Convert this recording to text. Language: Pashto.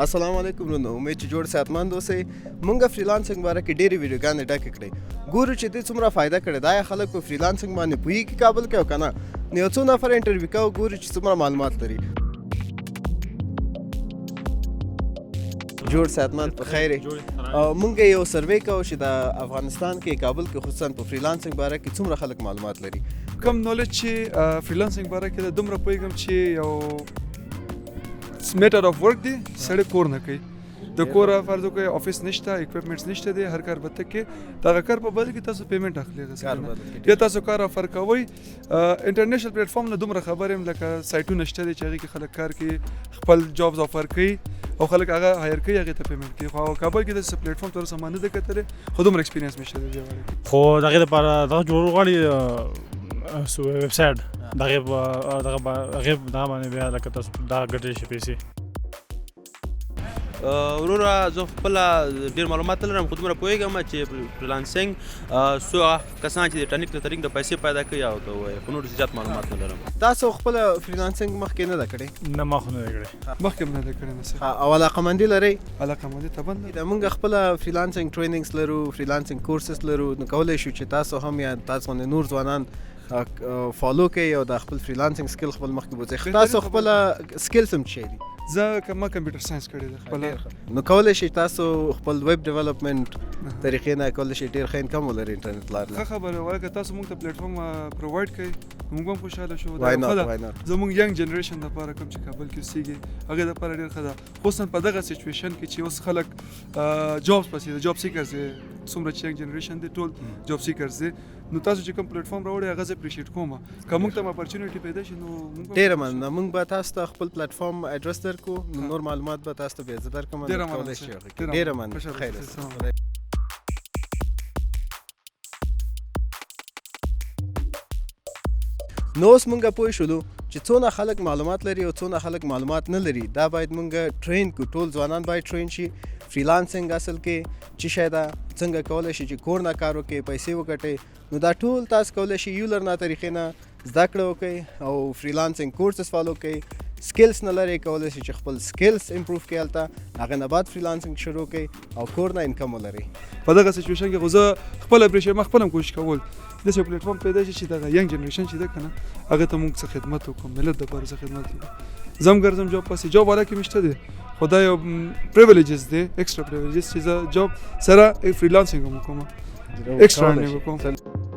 السلام علیکم ورونو، امید چې جوړ صحتمند اوسئ. مونږ فریلانسینګ باره کې ډېرې ویډیوګانې ډکې کړې، ګورو چې دې څومره فایده کړې ده. آیا خلک په فریلانسینګ باندې پوهېږي کابل کې او که نه؟ نو یو څو نفر انټرویو کوو، ګورو چې څومره معلومات لري. جوړ صحتمند په خیر. مونږ یو سروې کوو چې د افغانستان کې، کابل کې، خصوصا په فریلانسینګ باره کې څومره خلک معلومات لري. کم نالج چې فریلانسینګ باره کې ده، دومره پوهېږم چې یو matter of work دی، سړی کور نه کوي. د کوره فرض وکړئ افیس نشته، اکوپمنټس نشته دی، هر کار به ته کې، دغه کار په بدل کې تاسو پیمنټ اخلي. کار بدل کې یا تاسو کار افر کوئ انټرنیشنل پلیټ فارم نه. دومره خبر یم لکه سایټونه شته دي چې هغې کې خلک کار کوي، خپل جابز افر کوي او خلک هغه هایر کوي، هغې ته پیمنټ کوي. خو کابل کې داسې پلیټ فارم تر اوسه ما نه دی کتلی، خو دومره ایکسپیرینس مې شته دی دې باره کې. خو دغې دپاره دغه جوړول غواړي ویب سایټ، دغې دغه هغې دغه باندې بیا لکه تاسو دا ګټلی شي پیسې. وروره، زه خپله ډېر معلومات نه لرم، خو دومره پوهېږم چې فریلانسینګ څو هغه کسان چې د انټرنیټ له طریق د پیسې پیدا کوي او ته وایي، خو نور زیات معلومات نه لرم. تاسو خپله فریلانسینګ مخکې نه ده کړې؟ نه، ما خو نه ده کړې. مخکې هم نه ده کړې. نه. او علاقمندي لرئ؟ علاقمندي طبعا لرم. دا مونږ خپله فریلانسینګ ټریننګز لرو، فریلانسینګ کورسز لرو، نو کولی شو چې تاسو هم یا تاسو غوندې نور ځوانان فالو کړئ او د خپل فریلانسینګ سکیل خپل مخکې بوځئ. تاسو خپله سکیلز هم څه دي؟ زه که ما کمپیوټر ساينس کړی دی خپله. نو کولی شئ تاسو خپل ویب ډیولپمنټ طریقې نه کولی شئ ډېر ښه انکم ولرئ انټرنیټ لار. ښه خبره وه که تاسو موږ ته پلیټ فارم پرووایډ کړئ، موږ هم خوشحاله شو. Why دا not? ښه ده. Why not? زموږ ینګ جنریشن دپاره کوم چې کابل کې اوسېږي، هغې دپاره ډېر ښه ده، خصوصا په دغه سچویشن کې چې اوس خلک جابز پسې دي، جاب سیکرز دي. څومره چې ینګ جنریشن دی ټول جاب سیکرز دي. نو تاسو چې کوم پلیټ فارم راوړی هغه زه اپریشیټ کوم. که موږ ته اپرچونټي پیدا شي نو موږ به ډېره مننه. موږ به تاسو ته خپل پلیټ فارم ادرس درکو، نو نور معلومات به تاسو ته بیا زه درکړم. ډېره مننه. کولی شئ. ډېره ډېره مننه. خوشحاله خیر اوسئ. اوسئ. سلام علیکم. نو اوس مونږ پوه شولو چې څونه خلک معلومات لري او څونه خلک معلومات نه لري. دا باید مونږ ټرین کړو، ټول ځوانان باید ټرین شي. فریلانسینګ اصل کې څه شی ده، څنګه کولی شي چې کور نه کار وکړي، پیسې وګټي. نو دا ټول تاسو کولی شئ یو لړ طریقې نه زده کړه وکړئ او فریلانسینګ کورسز فالو کړئ. سکلز نه لرئ کولی شئ چې خپل سکلز امپروف کړئ، هلته هغې نه بعد فریلانسینګ شروع کړئ او کور نه انکم ولرئ. په دغه سچویشن کې خو زه خپل اپریشیټ، ما خپل هم کوشش کول داسې یو پلیټ فارم پیدا شي چې دغه ینګ جنریشن چې ده که نه، هغه ته موږ څه خدمت وکړو، ملت دپاره څه خدمت وکړو. زه هم ګرځم جاب پسې، جاب والا کې مې شته دی، خو دا یو پریویلیجز دی، ایکسټرا پریویلیجز چې زه جاب سره فریلانسینګ هم وکړم، ایکسټرا ارنینګ وکړم.